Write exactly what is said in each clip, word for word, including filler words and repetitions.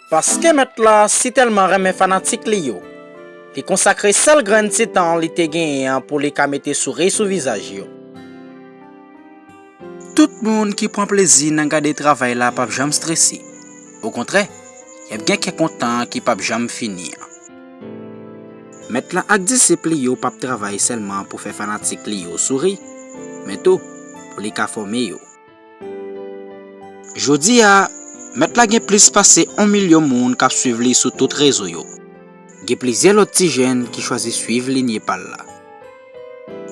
Paske Mèt la si tèlman renmen fanatik li yo, li konsakre sèl grenn ti tan li te genyen an pou li ka mete souri sou vizaj yo. Tout moun ki pran plezi nan gade travay la p ap janm strese. Okontrè, y ap gen kè kontan ki p ap janm fini an. Mèt la ak disip li yo p ap travay sèlman pou fè fanatik li yo souri, men tou pou li ka fòme yo. Jodi a, Mèt la gen plis pase yon milyon moun k ap swiv li sou tout rezo yo. Gen plizyè lòt ti jèn ki chwazi swiv linye pa l la.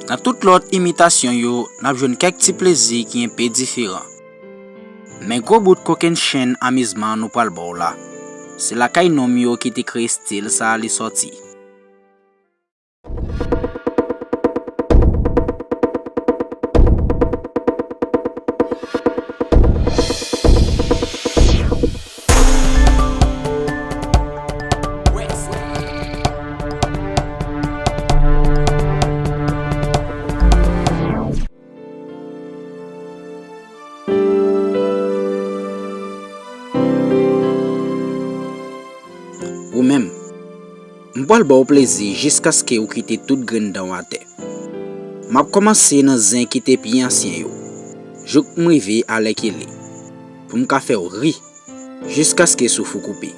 Nan tout lòt imitasyon yo, n ap jwenn kèk ti plezi ki enpe diferan. Men gwo bout kokennchenn amizman nou pral ba w la. Se lakay nonm yo ki te kreye estil sa a li sòti. Ou menm, m pral ba w plezi jiskaske ou kite tout grenn dan w atè. M ap kòmanse nan zen ki te pi ansyen yo, jouk m rive alèkile, pou m ka fè w ri, jiskaske souf ou koupe.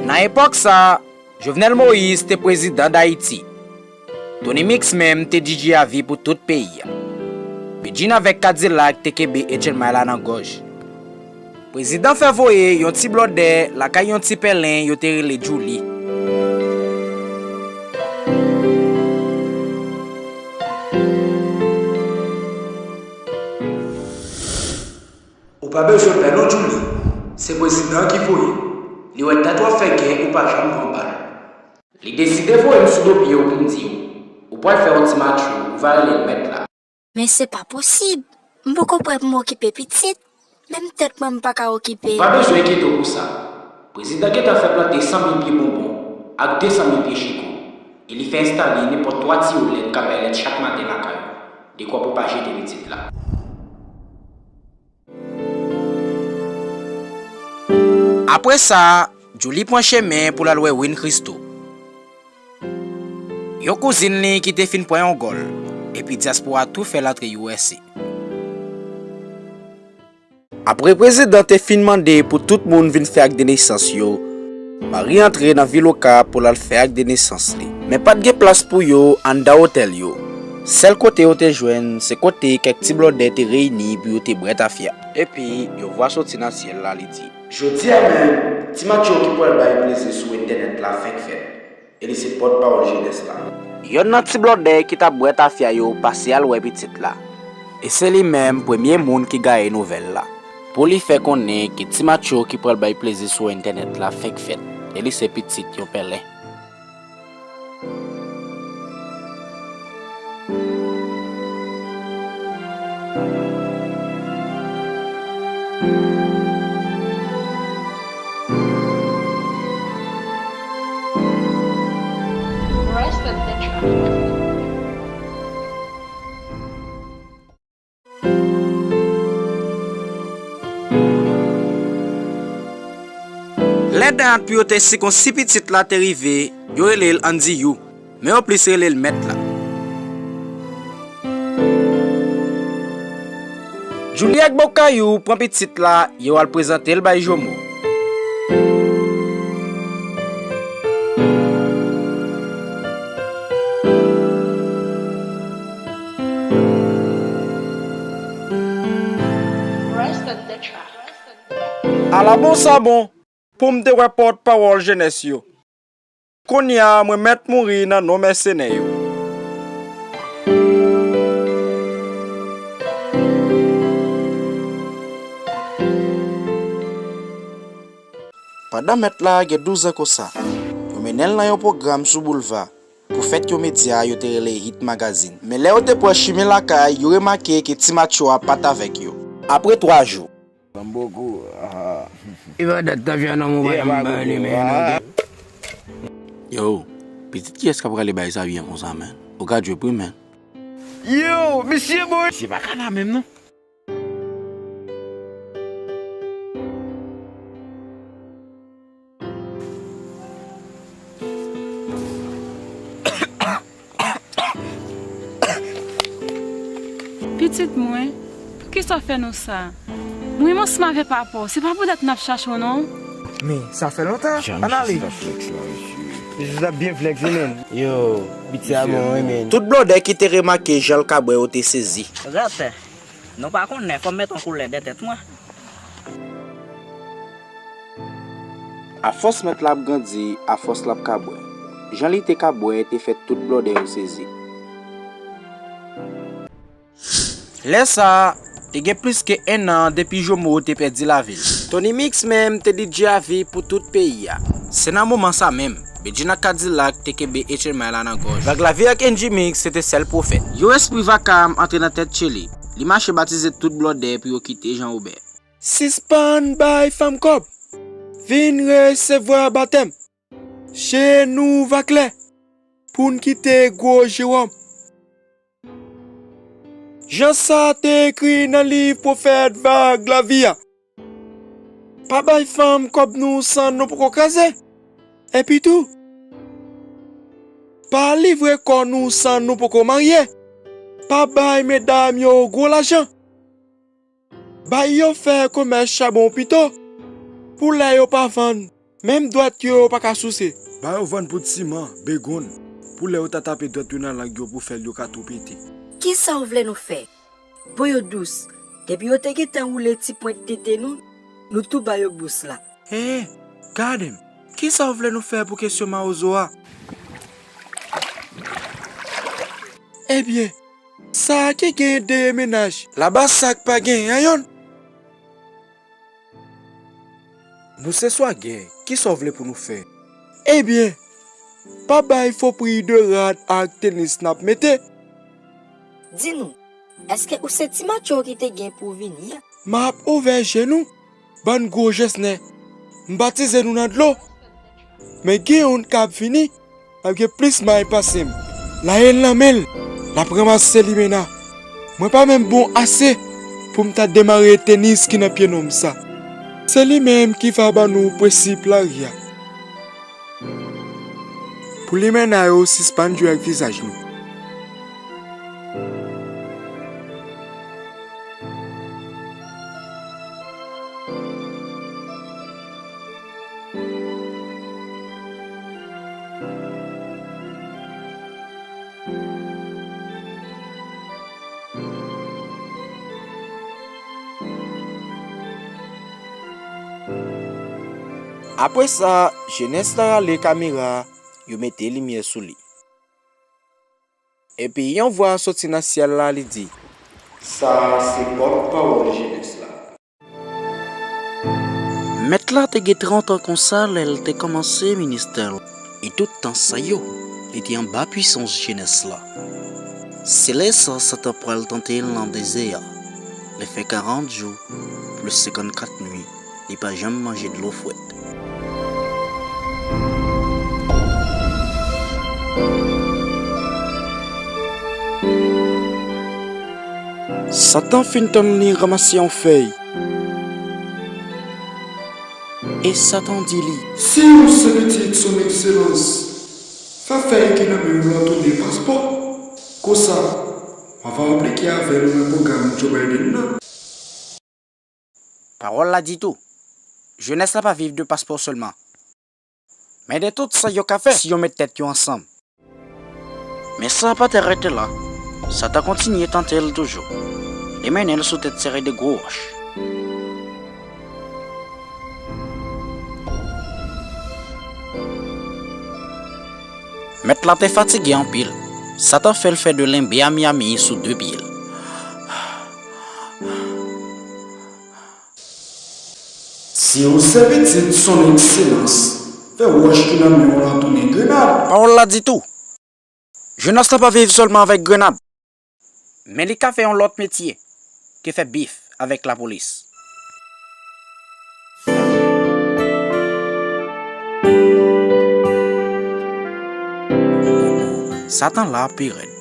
Nan epòk sa a, Jovenel Moïse te prezidan Dayiti. Tony Mix menm te D J a vi pou tout peyi a. Bedjine avèk Kadilak te kenbe H M I la nan gòj. Prezidan fè voye yon ti blòdè lakay yon ti pèlen yo te rele Djouly. Ou pa bezwen pè non, Djouly. Se prezidan an ki voye. Li wè dat w ap fè gè, ou pa janm pran bal. Li deside voye m sou do pye w pou m di w, ou pral fè yon ti match ou, ou va rele l Mèt la. Men se pa posib! M poko prè pou m okipe pitit. Menm tèt mwen m pa ka okipe. Ou pa bezwen enkyete w pou sa. Prezidan gentan fè plante san mil pye bonbon ak de san mil pye chiko. E li fè enstale nenpòt twa tiyo lèt k ap bay lèt chak maten lakay ou, dekwa pou pa jete pitit la. Apre sa, Djouly pran chemen pou l al wè Win Christo, yon kouzin li ki te fin pran yon gòl, epi dyaspora tou fè l antre U S A. Apre prezidan te fin mande pou tout moun vin fè ak de nesans yo, Marie antre nan vil Okap pou l al fè ak de nesans li. Men pa t gen plas pou yo anndan otèl yo. Sèl kote yo te jwenn, se kote kèk ti blòdè te reyini pou yo te bwè tafya. Epi, yon vwa soti nan syèl la, li di: Jodi a menm, ti matcho ki pral bay plezi sou entènèt la fèk fèt. E li se pòtpawòl jenès la. Yonn nan ti blòdè ki t ap bwè tafya yo pase al wè pitit la. E se li menm premye moun ki gaye nouvèl la, pou li fè konnen ke ti matcho ki pral bay plezi sou entènèt la fèk fèt, e li se pitit yon pèlen. Lè dat pou yo te sikonsi pitit la te rive, yo rele l Andiyou, men yo plis rele l Mèt la. Djouly ak Bòkayou pran pitit la, yo al prezante l bay Jomo. Ala bon sa bon, pou m te wè pòtpawòl jenès yo. Kounye a, mwen mèt mouri nan non mèsenè yo. Pandan Mèt la gen douz an konsa, yo mennen l nan yon pwogram sou boulva pou Fèt yon medya yo te rele Hit Magazine. Men lè yo te pran chimen lakay, yo remake ke Ti Matcho a pa t avèk yo. Apre twa jou. Tanboko, ah. E pa dat ta fè nan mwen pa janm ba li men non. Yo, pitit kiyès k ap rale bay sa byen konsa, men? Ou ka dwe pri, men. Yo, misye boy. Se pa kana menm non. Pitit mwen, poukisa w fè nou sa? Mwen menm ansanm avè papa w, se pa poutèt n ap chache w non. Men, sa fè lontan. Ann ale. Misye t ap byen flex wi menm. Yo, piti a bon wi menm. Tout blòdè ki te remake jan l ka bwè yo te sezi. Ratè, nou pa konnen, fò m met yon koulè dèyè tèt mwen. Afòs mèt la ap grandi, afòs l ap ka bwè. Jan li te ka bwè te fè tout blòdè yo sezi. Lè sa a, te gen plis ke enn an depi Jomo te pèdi lavi l. Tony Mix menm te D J a vi pou tout peyi a. Se nan moman sa menm, Bedjine ak Kadilak te kenbe H M I la nan gòj. Vag Lavi ak N G Mix se te sèl pwofèt. Yon espri vakam antre nan tèt Tcheli. Li mache batize tout blòdè pou yo kite Jan Wobè. Sispann bay fanm kòb. Vin resevwa batèm. Je nou va klè pou n kite gwo Jewòm. Jan sa te ekri nan liv pwofèt Vag Lavi a. Pa bay fanm kòb nou san nou poko kraze. Epitou, pa livre kò nou san nou poko marye. Pa bay medam yo gwo lajan. Bay yo fè komès chabon pito, pou lè yo pa vann, menm dwèt yo pa ka souse. Ba yo vann poud siman, begonn, pou lè yo ta tape dwèt yo nan lang yo pou fè l yo ka tou pete. Kisa w vle nou fè? Po yo dous, depi yo te gentan woule ti pwent tete nou, nou tou ba yo bous la. He, gade m, kisa w vle nou fè pou kesyon mawozo a? Ebyen, sa ki gen de mennaj. Laba sa k pa genyen yonn. Nou se swagè, kisa w vle pou nou fè? Ebyen, pa bay fo pri de rad ak tenis n ap mete. Di nou, èske ou se Ti Matcho ki te gen pou w vini a? M ap ouvè je nou, bann gwo jesnè. M batize nou nan dlo. Men gen youn k ap vini, l ap gen plis may pase m. L ayen l nan men l, l ap ranmase limena. Mwen pa menm bon ase pou m ta demare tenis ki nan pye nonm sa. Se li menm ki va ban nou prensip lari a. Pou limena yo sispann jwe ak vizaj nou. Apre sa, jenès la rale kamera a, yo mete limyè sou li. Epi yon vwa soti nan syèl la, li di, sa a se pòtpawòl jenès la. Mèt la te gen trant an konsa lè l te kòmanse ministè l, e tout tan sa yo, li te anba pwisans jenès la. Se lè sa Satan pral tante l nan dezè a, li fè karant jou plis senkannkat nuit, li pa janm manje dlo frèt. Satan fin tann li ranmase yon fèy. E Satan di li, si ou se pitit Son Ekselans, fè fèy ki nan men w lan tounen paspò. Konsa, w a va aplike avè l nan pwogram Joe Biden nan. Pawòl la di tou, jenès la pa viv de paspò sèlman, men de tout sa yo ka fè si yo met tèt yo ansanm. Men sa pa t rete la, Satan kontinye tante l toujou. Li mennen l sou tèt sere de gwo wòch. Mèt la te fatige anpil. Satan fè l fè de lenbe a Miami sou de pye l. Si ou se pitit Son Ekselans, fè wòch ki nan men w lan tounen grenad. Pawòl la di tou. Jonas la pa viv sèlman avèk grenad, men li ka fè yon lòt metye ke fè bif avèk lapolis. Satan la pi rèd.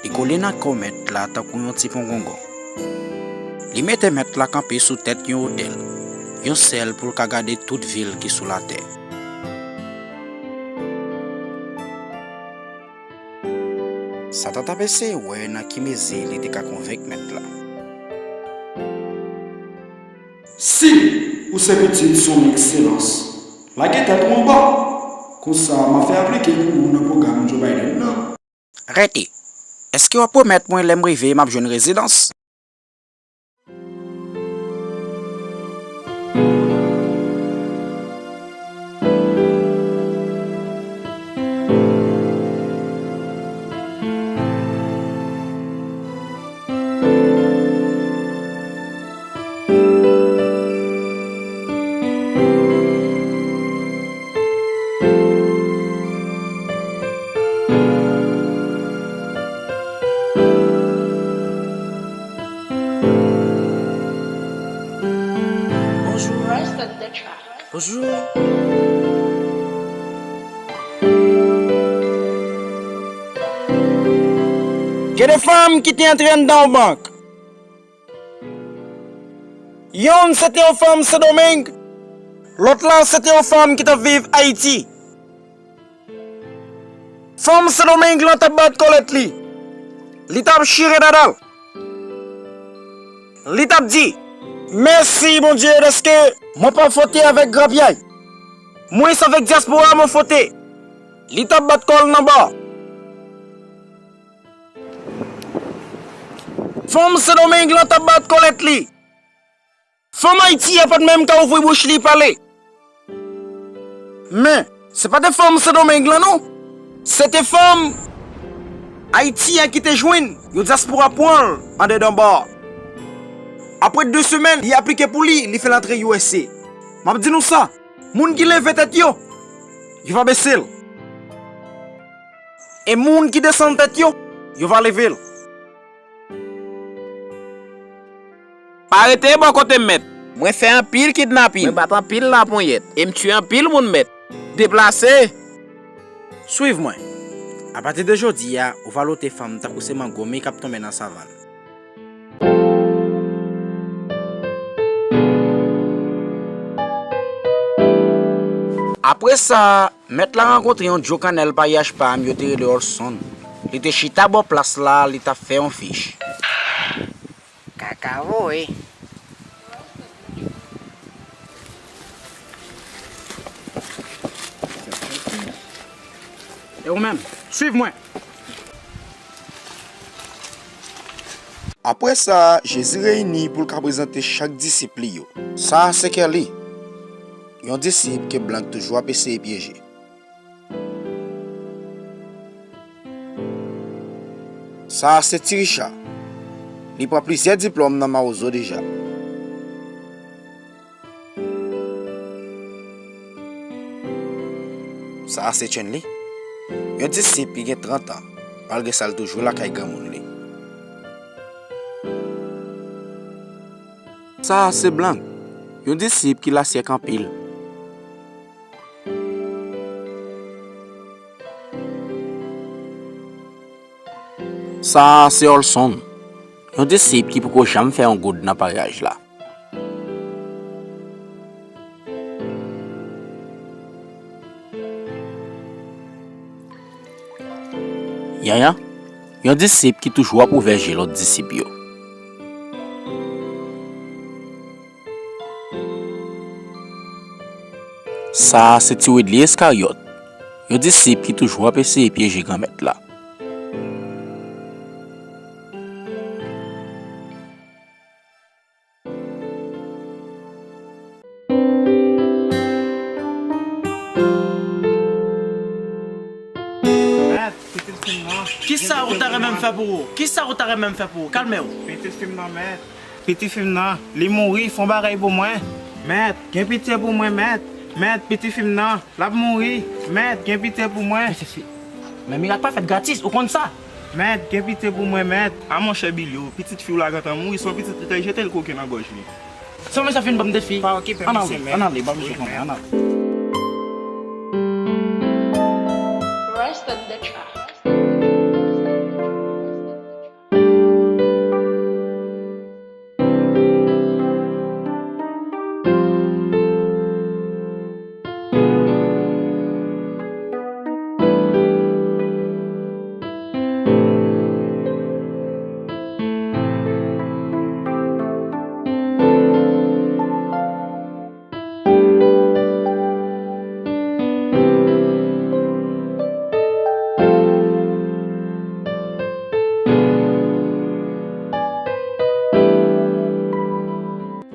Li kole nan kò Mèt la tankou yon ti pongongon. Li mete Mèt la kanpe sou tèt yon otèl, yon sèl pou l ka gade tout vil ki sou latè. Satan t ap eseye wè nan ki mezi li te ka konvenk Mèt la. Si ou se pitit Son Ekselans, lage tèt ou anba. Konsa, m ap fè aplike pou ou nan pwogram Joe Biden nan. Rete. Èske w ap pwomèt mwen lè m rive m ap jwenn rezidans? Bonjou. Press the, the track. Bonjou. Gen de fanm ki te antre anndan yon bank. Yonn se te yon fanm Sendomeng, lòt la se te yon fanm ki t ap viv Ayiti. Fanm Sendomeng lan t ap bat kòlèt li. Li t ap chire dada l. Li t ap di, "Mèsi, Bondye, dèske mwen pa fwote avèk grapyay. Mwen se avèk dyaspora mwen fwote." Li t ap bat kò l nan ba. Fanm Sendomeng lan t ap bat kòlèt li. Fanm Ayiti a pa t menm ka ouvri bouch li pale. Men, se pa te fanm Sendomeng lan non. Se te fanm Ayiti a ki te jwenn yon dyaspora pran l andedan ba a. Apre de semèn, li aplike pou li, li fè l antre U S A. M ap di nou sa, moun ki leve tèt yo, yo va bese l. E moun ki desann tèt yo, yo va leve l. Pa rete bò kote m, mèt. Mwen fè anpil kidnapin. Mwen bat anpil laponyèt. E m tiye anpil moun, mèt. Deplase! Swiv mwen. Apati de jodi a, ou va lote fanm tankou se mango mi k ap tonbe nan savann. Apre sa, mèt la rankontre yon djo kannèl pa yach pa m yo te rele Olson. Li te chita bò plas la, li t ap fè yon fich. Kaka voye. E ou menm, swiv mwen. Apre sa, Jezi reyini pou l ka prezante chak disip li yo. Sa a se Kelly, yon disip ke blan toujou ap eseye pyeje. Sa a se Ti Richa. Li pran plizyè diplòm nan Mawozo deja. Sa a se Chenley, yon disip ki gen trant an, malgre sa l toujou lakay granmoun li. Sa a se Blank, yon disip ki lasyèk anpil. Sa a se Olson, yon disip ki poko janm fè yon goud nan paryaj la. Yanyan, yon disip ki toujou ap ouvè je lòt disip yo. Sa a se Ti Widley Iskaryòt, yon disip ki toujou ap eseye pyeje Granmèt la. Mèt, pitit fi m nan. Kisa ou ta renmen m fè pou ou? Kisa ou ta renmen m fè pou ou? Kalme w. Pitit fi m nan, mèt. Pitit fi m nan, li mouri, fè yon bagay pou mwen. Mèt, gen pitye pou mwen, mèt. Mèt, pitit fi m nan, l ap mouri. Mèt, gen pitye pou mwen. Pitit fi. Men mirak pa fèt gratis, ou konn sa. Mèt, gen pitye pou mwen, mèt. A monchè Billy, pitit fi w la gentan mouri, se yon pitit li te jete l koke nan gòj li. Se yon mesye fin ban m defi. Pa okipe m, se mèt. Ann ale, ann ale, ban m jwe kòman, ann ale. Rest on the track.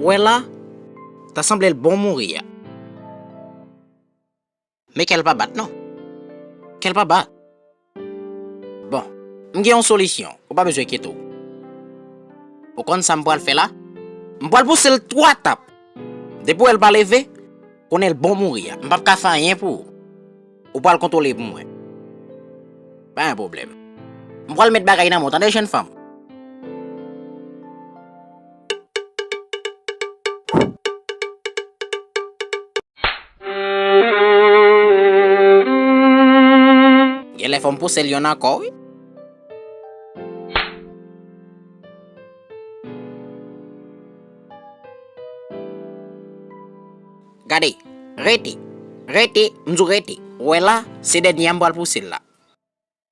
Ou wè la, ta sanble l bon mouri a. Men kè l pa bat non. Kè l pa bat. Bon, m gen yon solisyon, ou pa bezwen enkyete w. Ou konn sa m pral fè la? M pral pouse l twa tap. Depi w wè l pa leve, konnen l bon mouri a. M p ap ka fè anyen pou ou. Ou pral kontwole pou mwen. Pa gen pwoblèm. M pral met bagay nan men w, tande, jèn fanm? Genlè fò m pouse l yonn ankò, wi. Gade, rete, rete, m di w rete. Ou wè la, se dènye a m pral pouse l la.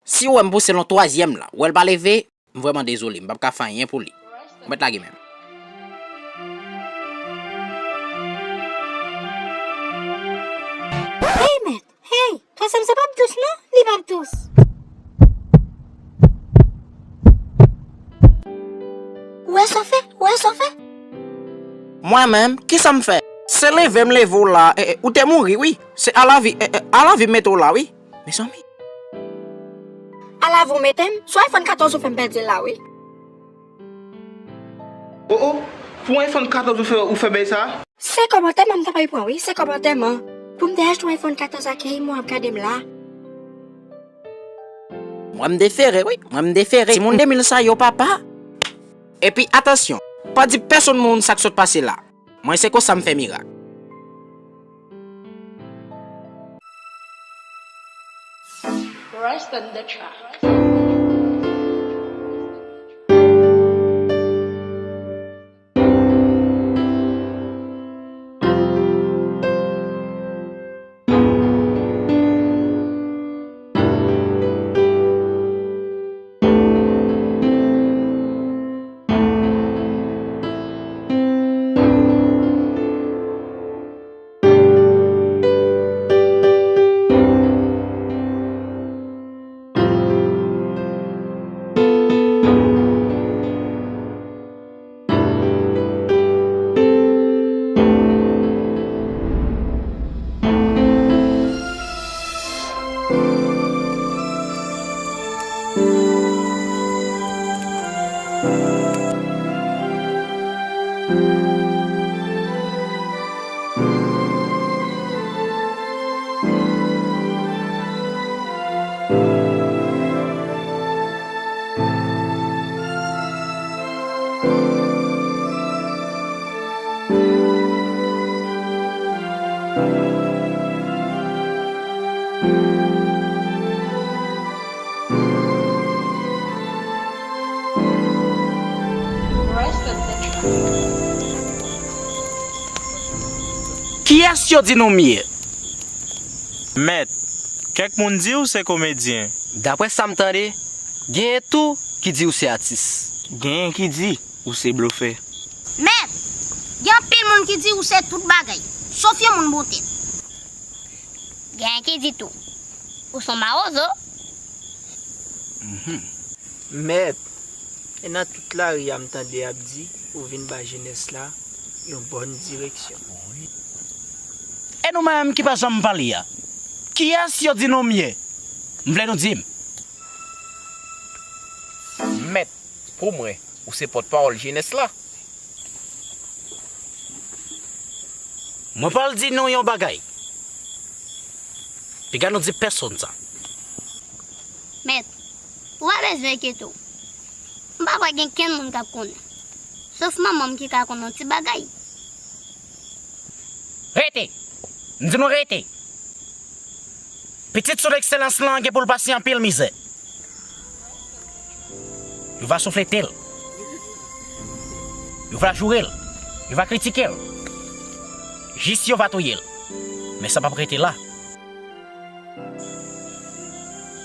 Si w wè m pouse l yon twazyèm la, w wè l pa leve, m vrèman dezole, m p ap ka fè anyen pou li. Ou mèt lage men m. Hey, mèt! Hey! Twazyèm sa p ap dous non, li p ap dous. Ou wè sa w fè? Ou wè sa w fè? Mwen menm, kisa m fè? Se leve m leve w la, e, e, ou te mouri, wi. Se alavi, e, e, alavi m mete w la, wi. Mezanmi. Alavi w mete m? Sou iPhone katòz ou fè m pèdi l la, wi. O, o, pou yon iPhone katòz ou fè, ou fè bèy sa? Se kòmantè m an m ta pral pran, wi, se kòmantè m an. Pou m te achte yon iPhone katòz ak Keymo ap gade m la. Mwen m defere, wi, mwen m defere. Timoun de mil sa yo, papa. Epi, atansyon, pa di pèsonn moun sa k sot pase la. Mwen se konsa m fè mirak. Rest on the track. Kiyès yo di nou m ye? Mèt, kèk moun di w se komedyen. Daprè sa m tande, genyen tou ki di w se atis. Genyen ki di ou se blofè. Mèt, gen anpil moun ki di ou se tout bagay, sof yon moun bon tèt. Genyen ki di tou, ou se yon mawozo. Mhm. Mèt, e nan tout lari a m tande y ap di ou vin ba jenès la yon bòn direksyon. E nou menm ki pa janm pale a, kiyès yo di nou m ye? M vle nou di m. Mèt, pou mwen, ou se pòtpawòl jenès la. Mwen pral di nou yon bagay. Piga nou di pèsonn sa. Ou pa bezwen enkyete w. M pa kwè gen kenn moun k ap konnen. Sof manman m ki ka konnen yon ti bagay. Rete! M di nou rete! Pitit Son Ekselans lan gen pou l pase anpil mizè. Yo va souflete l. Yo va joure l. Yo va kritike l. Jis yo va touye l. Men sa p ap rete la.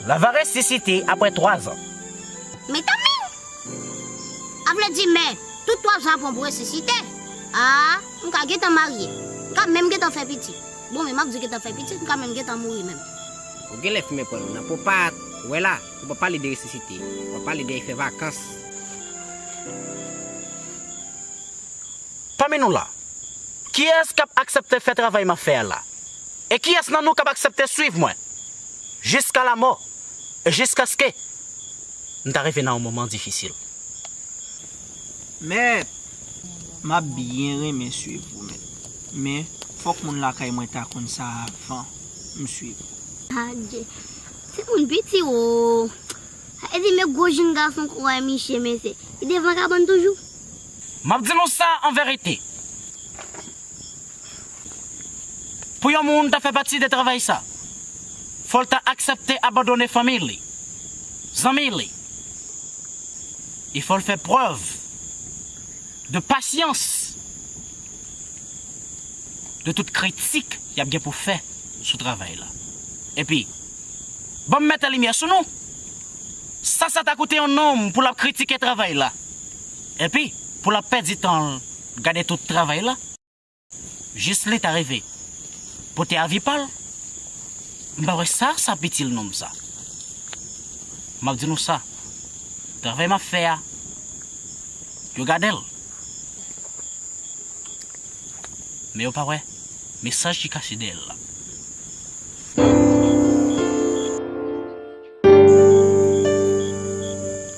L a va resisite apre twazan. Mezanmi! A vle di, men, tout twazan ap pran pou resisite. A, m ka gentan marye. M ka menm gentan fè pitit. Bon, men m ap di gentan fè pitit, m ka menm gentan mouri menm. Ou genlè fimen pran nan po pa, wè la, ou pa pale de resisite. W ap pale de fè vakans. Pami nou la, kiyès k ap aksepte fè travay m ap fè a la? E kiyès nan nou k ap aksepte swiv mwen jiska lamò e jiskaske n ta rive nan yon moman difisil? Mèt, m ap byen renmen swiv ou, mèt. Men, fòk moun lakay mwen ta konn sa avan m swiv ou. Adje, timoun piti o. Sa vle di men gwo jenn gason kouway misye, mesye. Li devan kabann toujou. M ap di nou sa an verite. Pou yon moun ta fè pati de travay sa, fò l ta aksepte abandone fanmi li, zanmi li. E fò l fè prèv de pasyans de tout kritik y ap gen pou fè sou travay la. Epi, ban m mete limyè sou nou. Sa sa ta koute yon nonm pou l ap kritike travay la? Epi, pou l ap pèdi tan l gade tout travay la? Jis li ta rive pote avi pa l. M pa wè sa sa ap itil nonm sa. M ap di nou sa, travay m ap fè a, yo gade l. Men yo pa wè mesaj ki kache dèyè l la.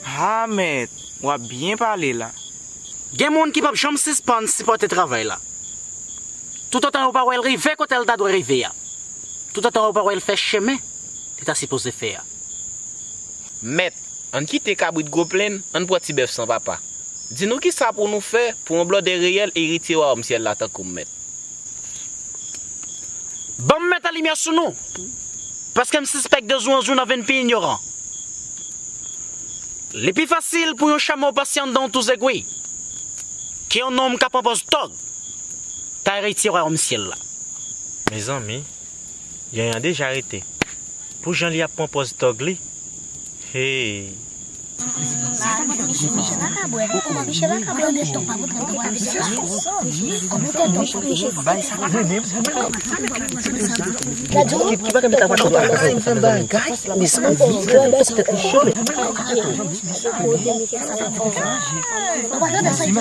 Ha, mèt, w ap byen pale la. Gen moun ki p ap janm sispann sipòte travay la, toutotan yo pa wè l rive kote l ta dwe rive a, toutotan yo pa wè l fè chemen li ta sipoze fè a. Mèt, ann kite kabrit gwo plenn, ann pran ti bèf san papa. Di nou kisa pou nou fè pou yon blòdè reyèl eritye wayòm syèl la tankou m, mèt. Ban m mete limyè sou nou, paske m sispèk de jou an jou n a vin pi inyoran. Li pi fasil pou yon chamo pase anndan yon tou zegwi ke yon nonm k ap pran pòz tòg ta eritye wayòm syèl la. Mezanmi, yon an deja rete. Pou jan li ap pran pòz tòg li. Hey!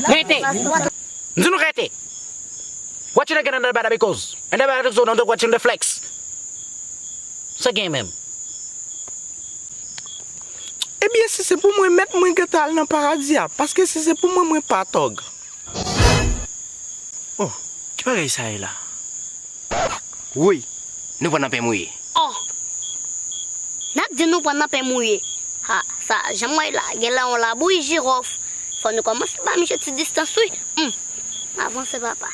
Rete! M di nou rete! What you gonna do about it because? And about it so don't do what you flex. Sa gen menm. Ebyen, si se pou mwen, mèt, mwen gentan al nan paradi a, paske si se pou mwen, mwen pa tòg. Oh, ki bagay sa ye la? Woy, nou pran nan pen mouye. Oh! N ap di nou pran nan pen mouye. Ha, sa, jan m wè la, genlè yon labouyi jiròf. Fò nou kòmanse ba misye ti distans, wi. Hum, avanse, papa.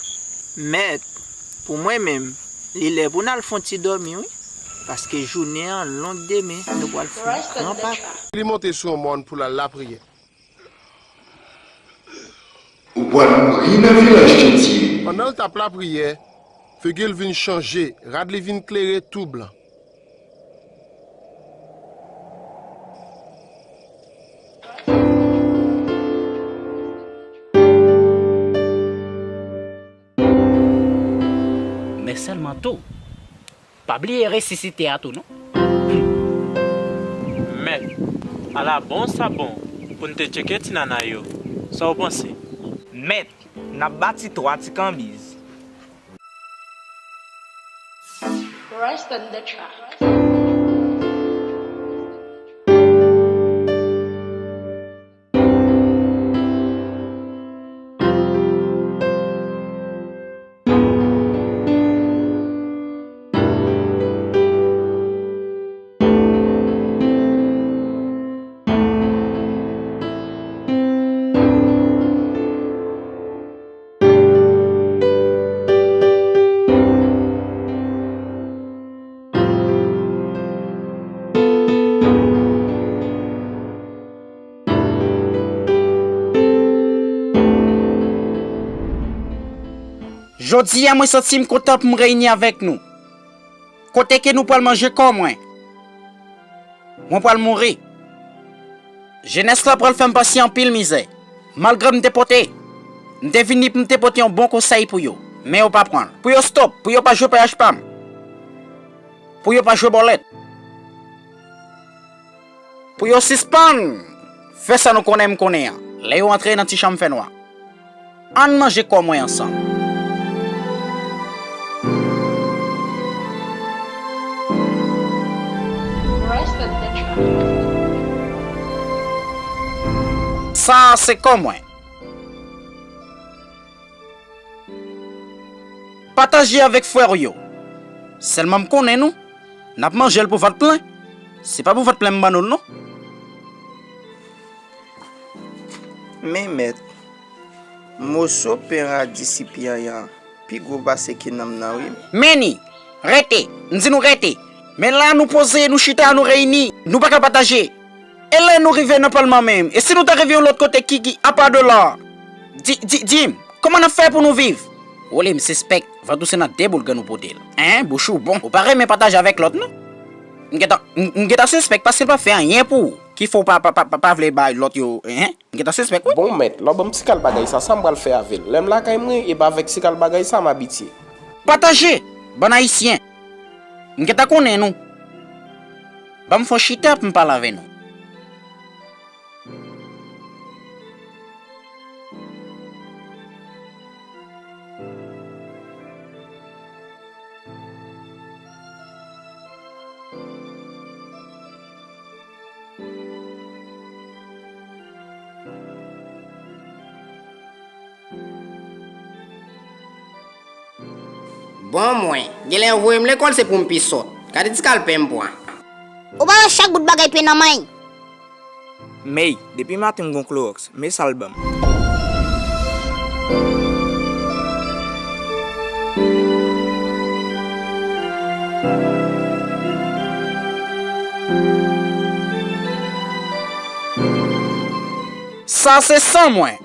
Mèt, pou mwen menm, li lè pou n al fè yon ti dòmi, wi. Paske jounen an long demen, nou pral fè yon gran pati. Li monte sou yon mòn pou l al lapriyè. Ou pral mouri nan vilaj Tentye. Pandan l t ap lapriyè, figi l vin chanje, rad li vin klere tou blan. Men sèlman tou, pa bliye resisite a tou non. Mèt, ala bon sa bon pou n te tcheke ti nana yo. Sa w panse? Mèt, n ap bati twa ti kanbiz. Rest on the track. Jodi a, mwen santi m kontan pou m reyini avèk nou. Kote ke nou pral manje kò mwen. Mwen pral mouri. Jenès la pral fè m pase anpil mizè. Malgre m te pote, m te vini pou m te pote yon bon konsèy pou yo. Men yo pa pran l. Pou yo stop, pou yo pa jwe payaj pa m. Pou yo pa jwe bòlèt. Pou yo sispann fè sa nou konnen m konnen an. Lè yo antre nan ti chanm fènwa. Ann manje kò mwen ansanm. Sa a se kò mwen. Pataje avèk frè w yo. Sèlman m konnen nou, n ap manje l pou vant plen. Se pa pou vant plen m ban nou l non. Men mèt, moso pen radi sipi anyan pi gwo pase ke nanm nan wi. Meni, rete, m di nou rete. Men la nou poze, nou chita, nou reyini, nou pa ka pataje. E lè nou rive nan palman menm, e si nou ta rive yon lòt kote ki, ki apa de la? Di, di, di m, kòman n ap fè pou nou viv? Wole m sispèk, vant ou se nan de boul grenn ou pote l. Hein, bouch ou bon. Ou pa renmen pataje avèk lòt non. M gentan, m, m gentan sispèk paske l pa fè anyen pou ou. Ki fè w pa, pa, pa, pa, pa vle bay lòt yo, hein? M gentan sispèk wi. Bon mèt, lè w ban m ti kal bagay sa, sa m pral fè avè l? Lè m lakay mwen, e pa avèk ti kal bagay sa m abitye. Pataje, bann ayisyen. M gentan konnen nou. Ban m fè yon chita pou m pale avè nou. Bon mwen, genlè yo voye m lekòl se pou m pi sòt. Gade ti kal pen m pran. Ou pa wè chak bout bagay pen nan men. Mey, depi maten m gon klowòks, men sa l ban m. Sa se san mwen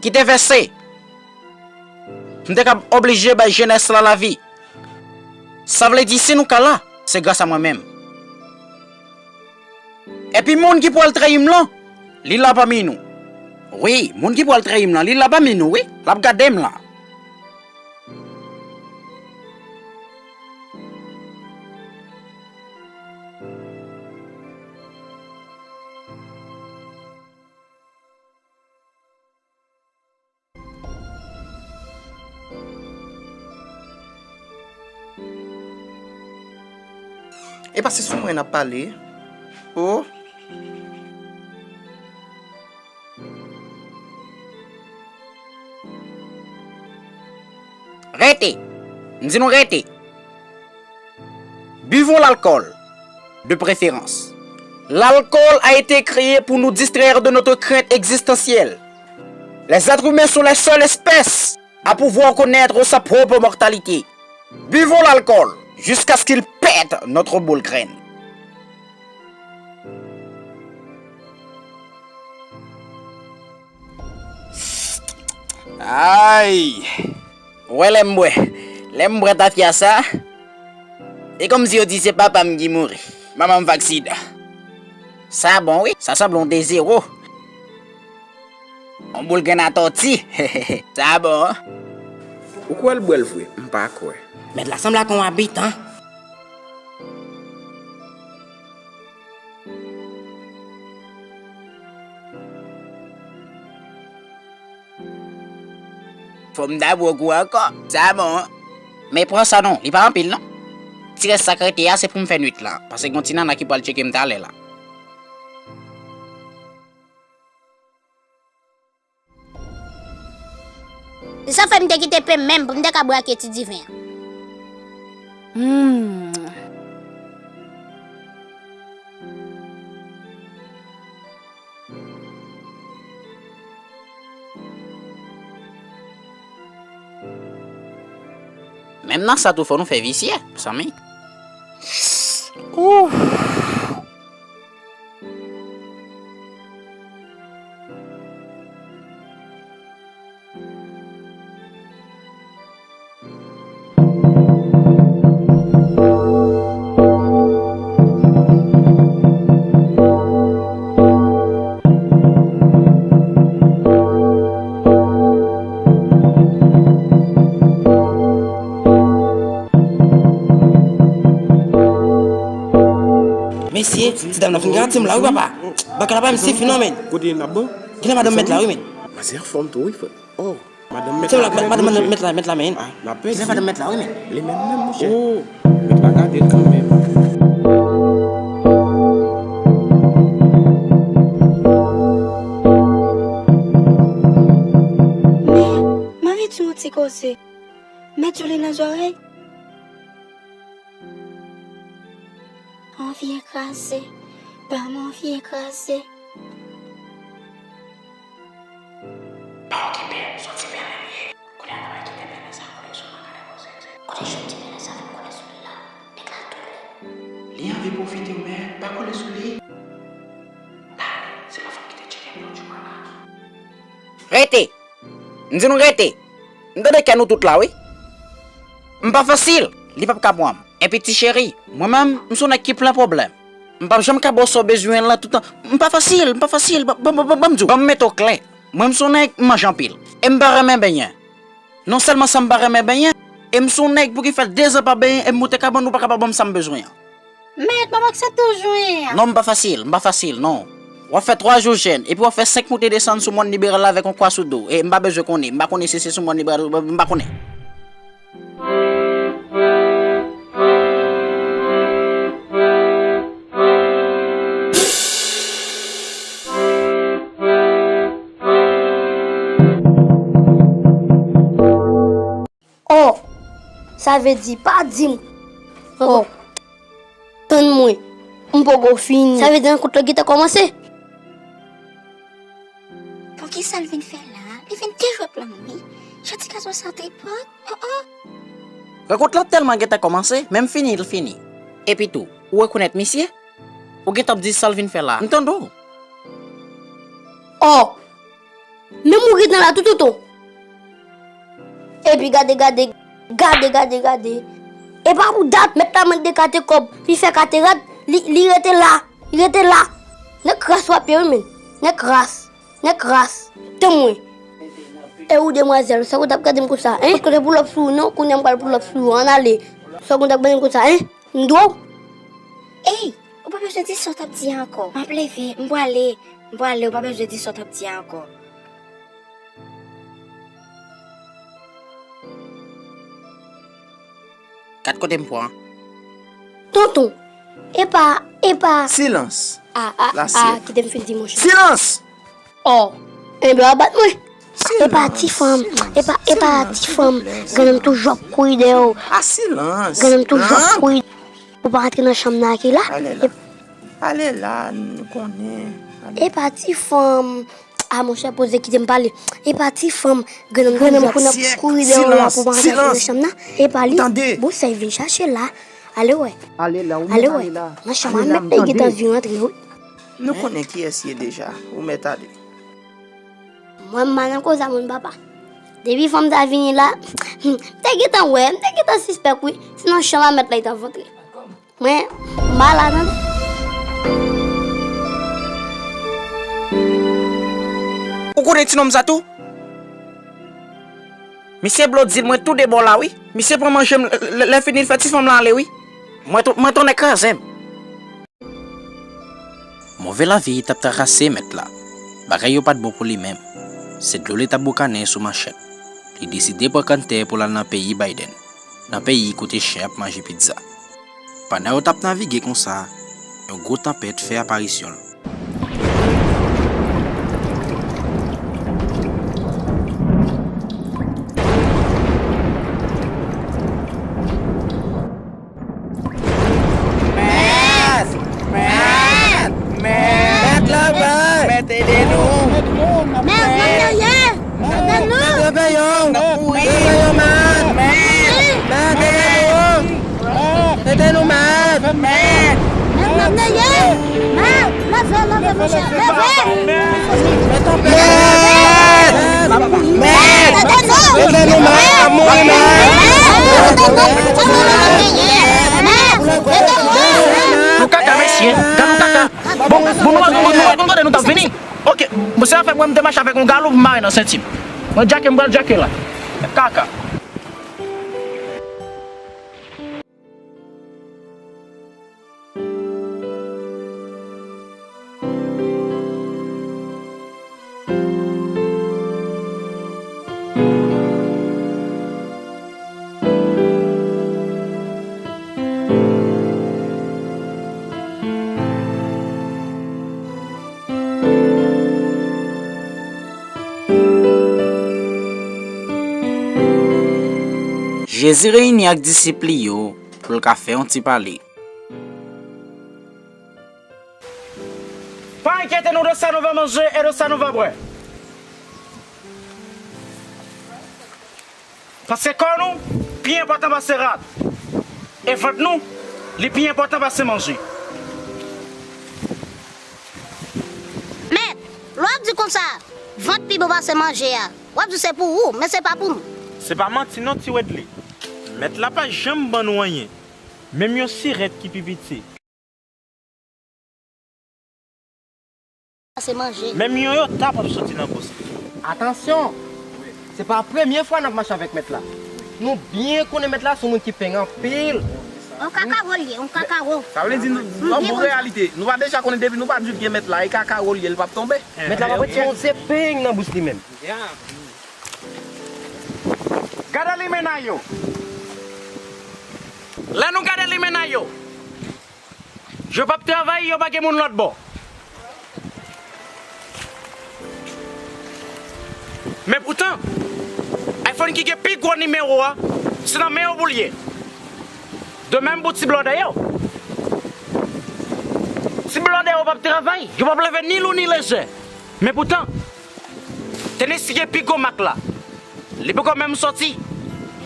ki te vèse. M te kab oblije bay jenès la lavi. Sa vle di si nou ka la, se gras a mwen menm. Epi moun ki pral trayi m lan, li la pami nou. Wi, moun ki pral trayi m lan, li la pami nou wi. L ap gade m la. E pa se sou mwen n ap pale. O. Rete. M di nou rete. Buvons l'alcool, de préférence. L'alcool a été créé pour nous distraire de notre crainte existentielle. Les êtres humains sont les seules espèces à pouvoir connaître sa propre mortalité. Buvons l'alcool jusqu'à ce qu'il pète notre boule graine. Ay! Ou wè lè m bwè, lè m bwè tafya sa, e kòmsi yo di se papa m ki mouri, manman m fè aksidan. Sa bon wi, sa sanble yon de zewo. Yon boul grenn atòti. Sa bon. Ou kwè l bwè l vre? M pa kwè. Mèt la sanble ak yon abitan. Fò m ta pran kou ankò. Sa bon. Men pran sa non, li pa anpil non. Ti rès sa k rete a se pou m fè nwit la, paske gon ti nana ki pral tcheke m talè la. Se sa fè m te kite pen menm pou m te ka bwake ti diven an. Hmm. Menm nan sa tou fò nou fè visye, zanmi. Ti dam nan fin garanti m la, wi, papa. Bagay la pa menm sifi non, men. Kote n ap bon? Kilè madanm mèt la, wi, men. Manzè anfòm tou, wi, frè. Oh, madanm mèt la. Madanm mèt la, mèt la, men. Ah, n ap pèdi. Kilè madanm mèt la, wi, men. Li menm, menm, monchè. Oh, mèt la gade l kanmenm. Men, m anvi di w yon ti koze. Mèt Joli nan zòrèy. Anvi kraze, pa m anvi kraze. Pa okipe l, soti fè anyen. Kounye a n ap kite bèlè sa kole sou mwen, gade koze. Kote jodi bèlè sa fin kole sou li la? Nèg la tou li. Li anvi pwofite w, men pa kole sou li. Dale, se pa fòk kite tcheke pwodui mwen la. Rete! M di nou rete! M tande kè nou tout la, wi. M pa fasil, li p ap ka pran m. Epi ti cheri, mwen menm, m se yon nèg ki plen pwoblèm. M p ap janm ka ba w sa w bezwen an la toutan. M pa fasil, m pa fasil, ban, ban, ban, ban, ban m di w, ban m mete w klè. Mwen, m se yon nèg, m manje anpil. E m pa renmen benyen. Non sèlman sa m pa renmen benyen, e m se yon nèg pou ki fè dezan pa benyen, e m moute kabann ou pa ka pa ban m sa m bezwen an. Mèt, m ap aksepte w jwenn. Non, m pa fasil, m pa fasil, non. W ap fè twa jou jèn, epi w ap fè senk monte desann sou mòn liberal la avèk yon kwa sou do w. E m pa bezwen konnen, m pa konnen si se sou mòn liberal, m pa konnen. Oh, sa vle di, pa di m. Oh, tann mwen, m poko fini. Sa vle di rankont lan gentan kòmanse? Poukisa l vin fè la? Li vin dejwe plan m, wi. Jan ti gason sa tripòt. Oh, oh. Rankont lan tèlman gentan kòmanse, menm fini l fini. Epi tou, ou rekonèt misye? Ou gentan ap di sa l vin fè la. M tande w. Oh! Menm ou gentan la tou tonton. Epi gade, gade, gade, gade, gade. E pa pou dat, mèt la mande kate kòb, li fè kate rad, li, li rete la, li rete la. Nèg kras w ap ye wi, men. Nèg kras, nèg kras. Tann mwen. E ou demwazèl, sa w t ap gade m konsa, en? Kote pou lòp sou ou non, kounye a m pral pou lòp sou ou, ann ale. Sa w t ap gade m konsa, en? M dwe w? Ey, ou pa bezwen di sa w t ap di a ankò. M ap leve, m prale, m prale, ou pa bezwen di sa w t ap di a ankò. Gad kote m pran. Tonton, epa, epa. Silans. A, a, a, kite m fin di monchè. Silans! Oh, enben w ap bat mwen. Epa ti fanm, epa, epa ti fanm. Grann toujou ap kouri dèyè w. A silans. Grann toujou ap kouri. Ou pa antre nan chanm nan ak li la. Ale la. Ale la, nou konnen. Epa ti fanm. A monchè, poze kite m pale. Epa ti fanm, grann toujou ap kouri dèyè w la pou pa antre nan chanm nan. Epa li. Bon sa l vin chache la. Ale wè. Ale la, ou mèt ale la. Nan chanm nan mèt li gentan vin rantre wi. Nou konnen kiyès ye deja. Ou mèt ale. Mwen m pa nan koze a moun papa. Depi fanm sa vini la, m te gentan wè, m te gentan sispèk wi. Se nan chanm a mèt la li t ap rantre. Mwen, m pa la tande. Ou konnen ti nonm sa tou? Misye blodil mwen tou de bò la wi. Misye pran manje m, lè, lè fini l fè ti fanm lan ale wi. Mwen tou, mwen tou nèg kraze m. Move lavi t ap trakase mèt la. Bagay yo pa t bon pou li menm. Se dlo li t ap boukannen sou manchèt. Li deside pran kanntè pou l al nan peyi Biden, nan peyi kote chen ap manje pizza. Pandan yo t ap navige konsa, yon gwo tanpèt fè aparisyon l. Mèt! Mèt! Mèt! Mèt! Mèt, ede nou! Mèt, n ap dèyè! Ede nou! N ap kouri! Ede nou, mèt! Mèt! Mèt, ede nou! Mèt, ede nou, mèt! Mèt! Mèt, n ap dèyè! Mèt! Leve, leve, monchè, leve! Mèt! Mèt! Ede nou, mèt! N ap mouri, mèt! Mèt! Ede nou! Nou kaka, mesye! Gad nou kaka! Bon, bon, nou, nou, nou, nou, nou, nou t ap vini? Ok, bon, se afè mwen, m te mache avèk yon galon pou m mare nan senti m. Mwen djake, m pral djake la. Kaka. Jezi reyini ak disip li yo pou l ka fè yon ti pale. Pa enkyete nou de sa nou va manje e de sa nou va bwè. Paske kò nou pi enpòtan pase rad. E vant nou, li pi enpòtan pase manje. Mèt, lè w ap di konsa, vant pi bon pase manje a, w ap di se pou ou, men se pa pou nou. Se pa manti non, Ti Wedley. Mèt la pa janm ban nou anyen. Menm yon sirèt ki pi piti. Menm yon yota p ap soti nan bous li. Atansyon! Se pa premye fwa n ap mache avèk Mèt la. Nou byen konnen Mèt la se yon moun ki peng anpil. On kakawo l ye, on kakawo. Sa vle di nan bon reyalite, nou pa deja konnen depi nou pa di byen Mèt la, e kakawo l ye, l p ap tonbe. Mèt la p ap ret yon ze peng nan bous li menm. Gade limena yo! Lè nou gade limena yo, yo p ap travay, yo pa gen moun lòt bò. Men poutan, iPhone ki gen pi gwo nimewo a, se nan men yo pou l ye. De menm pou ti blòdè yo. Ti blòdè yo p ap travay, yo p ap leve ni lou ni lejè. Men poutan, Tenis ki gen pi gwo mak la, li poko menm sòti,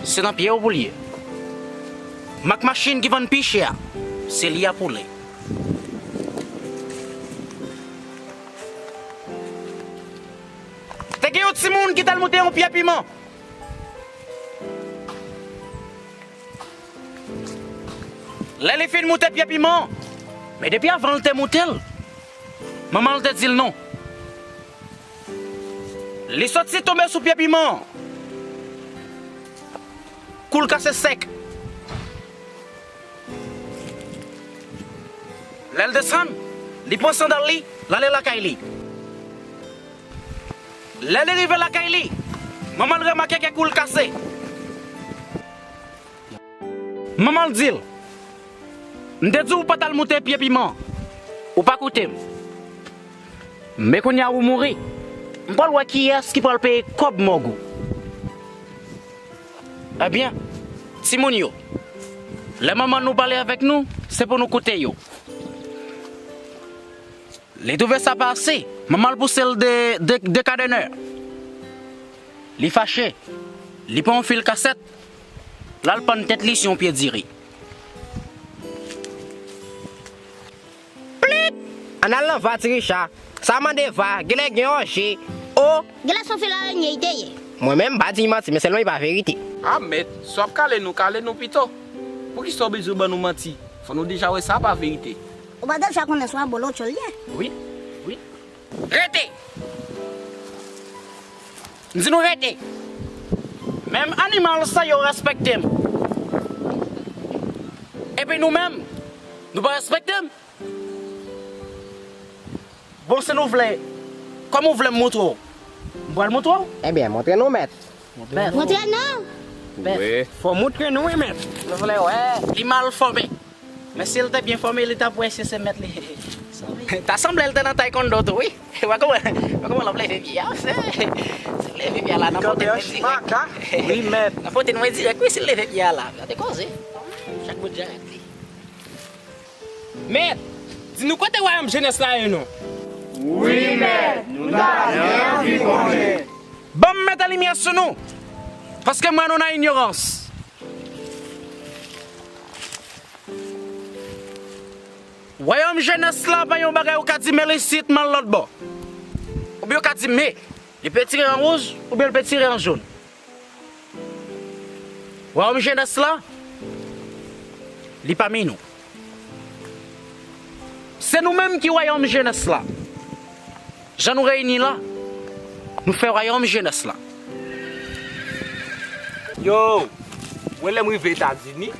se nan pye yo pou l ye. Mak machin ki vann pi chè a, se li a pou l ye. Te gen yon timoun ki t al moute yon pye piman. Lè li fin moute pye piman an, men depi avan l te moute l, manman l te di l non. Li soti tonbe sou pye piman an, kou l kase sèk. Lè l desann, li pran sandal li, l ale lakay li. Lè li rive lakay li, manman l remake ke kou l kase. Manman l di l, m te di w pa t al moute pye piman, ou pa koute m. Men kounye a ou mouri, m pral wè kiyès ki pral peye kòb mòg ou. Ebyen, timoun yo, lè manman nou pale avèk nou, se pou nou koute yo. Li twouve sa pa ase, manman l pouse l de, de, de kadenè. Li fache, li pran yon fil kasèt, l al pann tèt li sou yon pye diri. Plit! Ann al nan va, Ti Richa. Sa mande va, genlè gen òje. O! Genlè se yon fil arenye li te ye. Mwen menm, m pa di manti, men sèlman li pa verite. A mèt, si w ap kale nou, kale nou pito. Poukisa w bezwen ban nou manti? Fò nou deja wè sa pa verite. Ou pa deja konnen se yon abolotcho l ye? Wi, wi. Rete! M di nou rete! Menm animal sa yo respekte m. Epi nou menm, nou pa respekte m? Bon, si nou vle, kòman w vle m montre w? M pral montre w? Ebyen, montre nou, mèt. Montre nou. Fò montre nou, wi, mèt. Nou vle wè. Li mal fòme. Men si l te byen fòme, li t ap wè si se mèt li. Ta sanble l te nan taekwondo tou, wi. Wè kòman, wè kòman l ap leve pye a, se, se leve pye a la, nan pote mwen dirèk. Wi, mèt. Nan pote mwen dirèk, wi, si l leve pye a la. Gade koze. Chak bout jan ak li. Mèt, di nou kote wayòm jenès la ye non? Wi, mèt, nou ta byen anvi konnen. Ban m mete limyè sou nou, paske m wè nou nan inyorans. Wayòm jenès la pa yon bagay ou ka di men l isit, men l lòt bò. Oubyen ou ka di men, li pe tire an wouj, oubyen l pe tire an jòn. Wayòm jenès la, li pami nou. Se nou menm ki wayòm jenès la. Jan nou reyini la, nou fè wayòm jenès la. Yo, mwen lè m rive Etazini,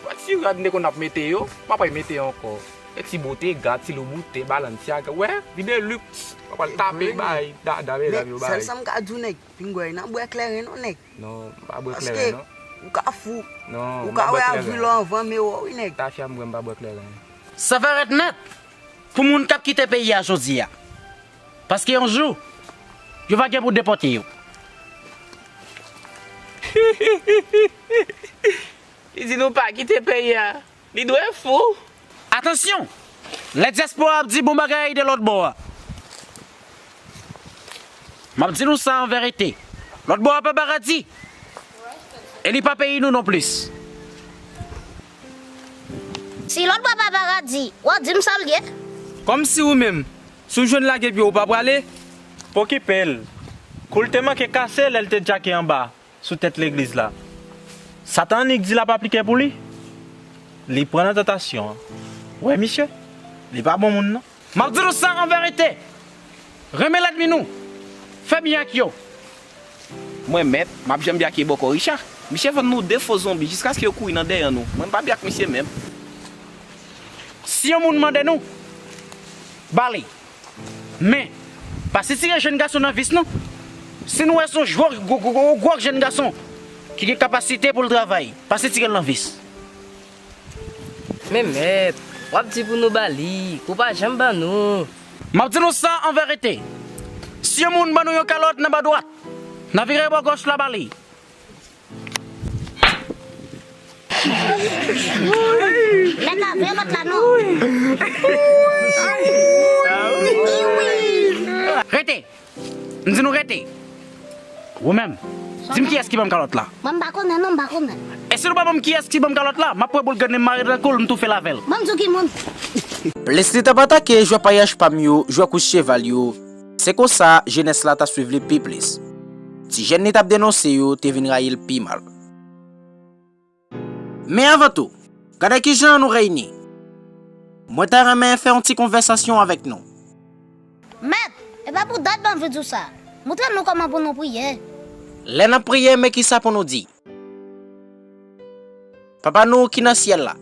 wè ti rad m te konn ap mete yo, m pa pral mete yo ankò. E ti Bottega, ti Louboutin, Balenciaga, wè, vide luxe. M pa pral tape bay dada medam yo bay. Sèl sa m ka di w nèg, pinga w nan bwè kleren non nèg. Non, m pa bwè kleren non. Paske ou ka fou. Non, m pa bwè kleren. Ou ka wè avil anvan men w wi nèg. Tafya m bwè, m pa bwè kleren. Sa fè rèt nèt pou moun k ap kite peyi a jodi a. Paske yon jou, yo va gen pou depòte yo. Li di nou pa kite peyi a. Li dwe fou. Atansyon! Lè dyaspora ap di bon bagay de lòt bò a, m ap di nou sa an verite. Lòt bò a pa paradi. E li pa peyi nou non plis. Si lòt bò a pa paradi, w ap di m sa l ye? Kòmsi ou menm, si w jwenn lage pye w pa prale? Pa okipe l. Kou l te manke kase lè l te djake anba sou tèt legliz la. Satan annik di l ap aplike pou li. Li pran nan tantasyon an. Wè misye, li pa bon moun non. M ap di nou sa an verite. Renmen lènmi nou. Fè byen ak yo. Mwen mèt, m ap janm byake bòkò Richa. Misye vann nou de fo zonbi jiskaske yo kouri nan dèyè nou. Mwen m pa byak misye menm. Si yon moun mande nou, ba li. Men, pa sitire jèn gason nan vis non. Si nou wè se yon gwo, gwo, gwo, gwo, gwo jèn gason ki gen kapasite pou l travay, pa sitire l nan vis. Men mèt, w ap di pou nou ba li, pou w pa janm ban nou. M ap di nou sa an verite. Si yon moun ban nou yon kalòt nan bò dwat, n a vire bò gòch la ba li. Mèt la, vire mèt la non. Rete! M di nou rete! Ou menm, di m kiyès ki ban m kalòt la? Mwen m pa konnen non, m pa konnen. E si nou pa ban m kiyès ki ban m kalòt la, m ap pran boul grenn li m mare nan kou l, m toufe l avè l. Mwen m di w ki moun. Plis li t ap atake jwè payaj pa m yo, jwè kous cheval yo, se konsa jenès la t ap swiv li pi plis. Ti jèn li t ap denonse yo te vin rayi l pi mal. Men avan tou, gade kijan nou reyini. Mwen ta renmen fè yon ti konvèsasyon avèk nou. Mèt, e pa pou dat m anvi di w sa. Montre nou kòman pou nou priye. Lè n ap priye, men kisa pou nou di. Papa nou ki nan syèl la,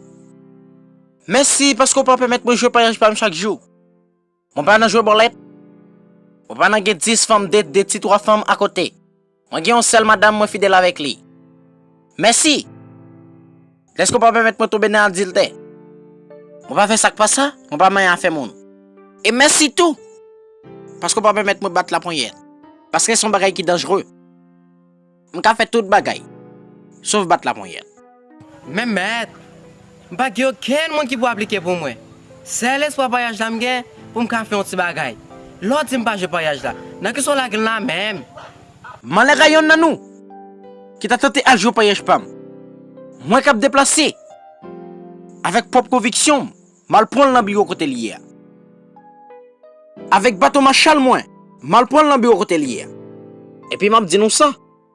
mèsi paske w pa pèmèt mwen jwe payaj pa m chak jou. Mwen pa nan jwe bòlèt. Mwen pa nan gen dis fanm, de, de ti twa fanm akote. Mwen gen yon sèl madanm, mwen fidèl avèk li. Mèsi dèske w pa pèmèt mwen tonbe nan adiltè. Mwen pa fè sa k pa sa, mwen pa manyen afè moun. E mèsi tou paske w pa pèmèt mwen bat laponyèt, paske se yon bagay ki danjere. M ka fè tout bagay, sof bat laponyèt. Men mèt, m pa gen okenn moun ki pou aplike pou mwen. Sèl espwa payaj la m gen pou m ka fè yon ti bagay. Lè w di m pa jwe payaj la, nan kisa w lage l la menm? M anlè ka yonn nan nou ki ta tante al jwe payaj pa m. Mwen k ap deplase avèk pwòp konviksyon m, m al pran l nan biwo kote l ye a. Avèk baton machal mwen, m al pran l nan biwo kote l ye a. Epi m ap di nou sa,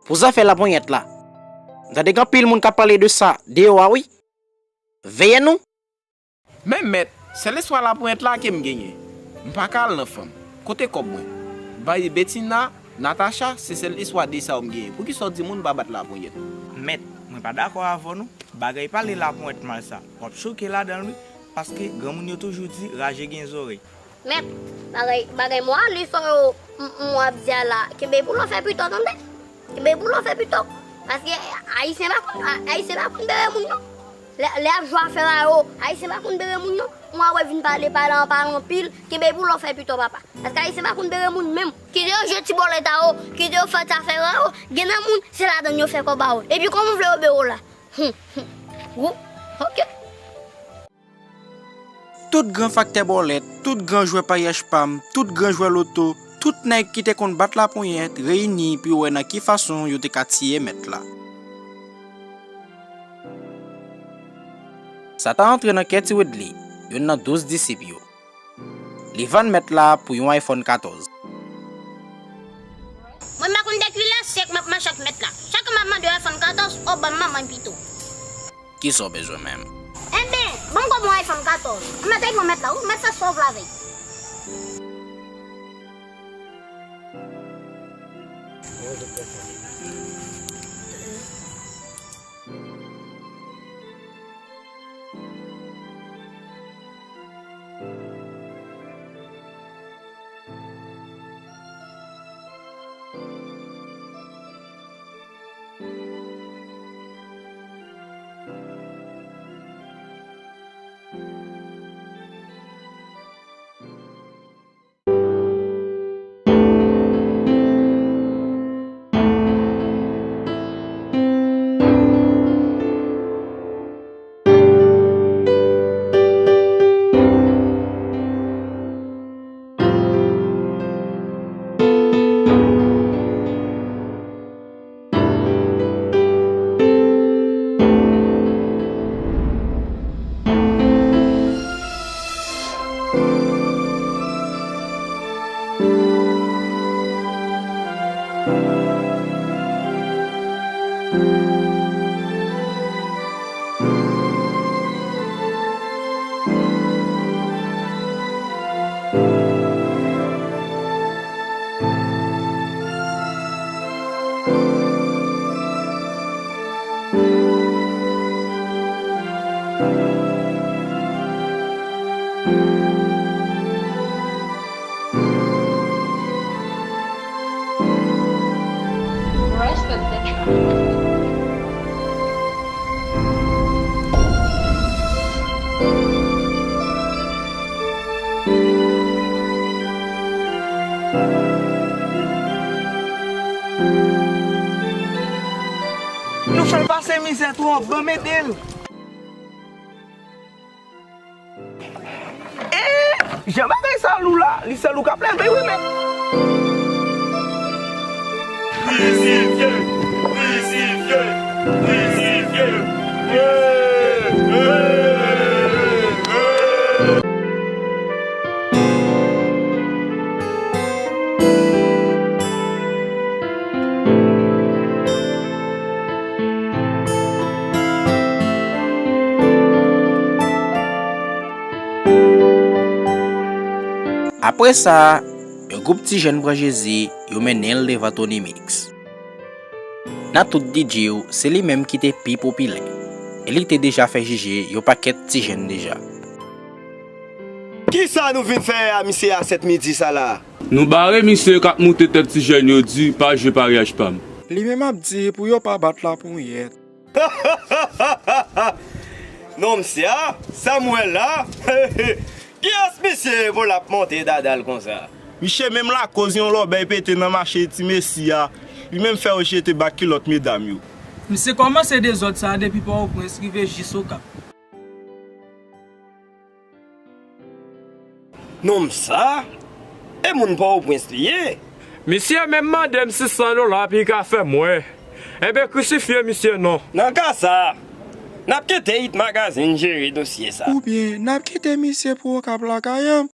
pou zafè laponyèt la. M tande gen anpil moun k ap pale de sa deyò a wi. Veye nou! Men mèt, sèl espwa laponyèt la ke m genyen. M pa ka al nan fanm. Kote kòb mwen? Bay Betina, Natacha, se sèl espwa de sa yo m genyen. Poukisa w di moun pa bat laponyèt? Mèt, mwen pa dakò avè w non. Bagay pale laponyèt mal sa, w ap choke ladan l wi, paske granmoun yo toujou di raje gen zòrèy. Mèt, bagay, bagay mwa li fò yo m, m w ap di a la, kenbe pou lòfè pito tande. Kenbe pou lòfè pito. Paske ayisyen pa konn, a- ayisyen pa konn bere moun non. Lè, lè y ap jwe afè la yo, ayisyen pa konn bere moun non. Mwa wè vin pale, pale anpil, kenbe pou lòfè pito papa. Paske ayisyen pa konn bere moun menm. Kite yo jwe ti bòlèt a yo, kite yo fè ti afè yo, gen nan moun, se ladann yo fè kòb a yo. Epi kòman w vle yo bere w la? Hum, hum. Ou, ok. Tout gran faktè bòlèt, tout gran jwè payaj pa m, tout gran jwè loto, tout nèg ki te konn bat laponyèt reyini pou yo wè nan ki fason yo te ka tiye mèt la. Sa ta antre nan kè Ti Wedley, youn nan douz disip yo. Li vann mèt la pou yon iPhone katòz. Mwen pa konn dèpi lè syèk m ap mache ak mèt la. Chak mwen ap mande yon iPhone katòz, o ban m manman pito. Kisa w bezwen menm? Enben, ban m kòb yon iPhone katòz. Mèt ay pran mèt la, wi, mèt fè sa w vle avè l. Rest of the track. Nou fè l pase mizè twòp, ban m ede l. E, jan bagay sa lou la, li sèl ou k ap leve wi, men. Krizifye, krizifye, krizifye. Apre sa, yon gwoup ti jèn pran Jezi, yo mennen l devan Tony Mix. Nan tout D J yo, se li menm ki te pi popilè, e li te deja fè jije yon pakèt ti jèn deja. Kisa nou vin fè a misye a sèt midi sa la? Nou bare misye k ap moute tèt ti jèn yo di pa jwe paryaj pa m. Li menm ap di pou yo pa bat laponyèt. Non, misye a, sa m wè la. Kiyès misye ye pou l ap monte dada l konsa? Misye menm lakoz yon lòbèy pete nan mache Ti Mesi a. Li menm fè yo jete ba kilòt medam yo. Misye kòmanse dezòd sa a depi Pòtoprens rive jis Okap. Nonm sa, e moun Pòtoprens li ye? Misye menm mande m sis san dola pou l ka fè m wè. Enben, krisifye misye non. Nan ka sa, n ap kite Hit Magazine jere dosye sa. Oubyen, n ap kite misye pou Okap lakay an.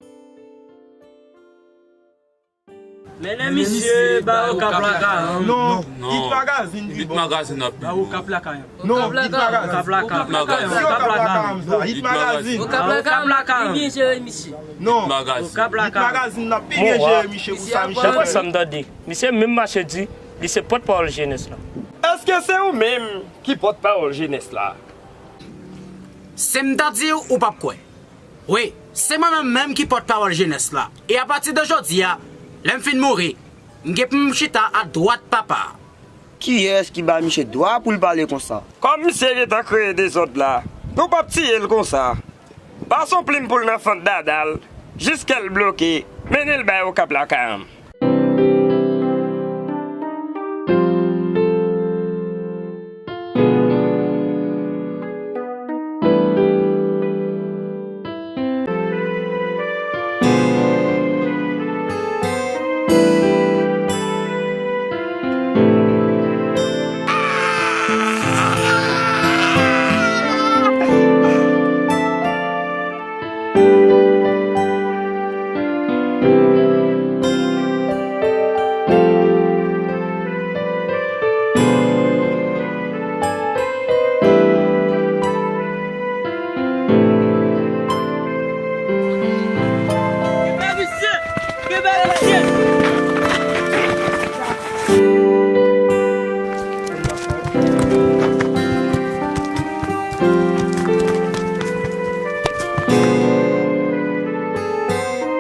Mennen misye ba Okap lakay an. Non, Hit Magazine pi bon. Hit Magazine ap pi bon. Ba Okap lakay an. Non, Hit Magazine. Okap lakay an. Okap lakay an. Okap lakay an. Hit Magazine. Okap lakay an. Pi byen jere misye. Non. Hit Magazine. Okap lakay an. Hit Magazine ap pi byen jere misye pou sa misye fè. Daprè sa m tande, misye menm mache di li se pòtpawòl jenès la. Èske se ou menm ki pòtpawòl jenès la? Si m ta di w, ou p ap kwè. Wi, se mwen menm menm ki pòtpawòl jenès la. E apati de jodi a, lè m fin mouri, m gen pou m chita adwat papa a. Kiyès ki ba misye dwa pou l pale konsa? Kòm misye gentan kreye dezòd la, nou p ap tiye l konsa. Pase yon plim pou l nan fant dada l, jis kè l bloke, mennen l bay Okap lakay an.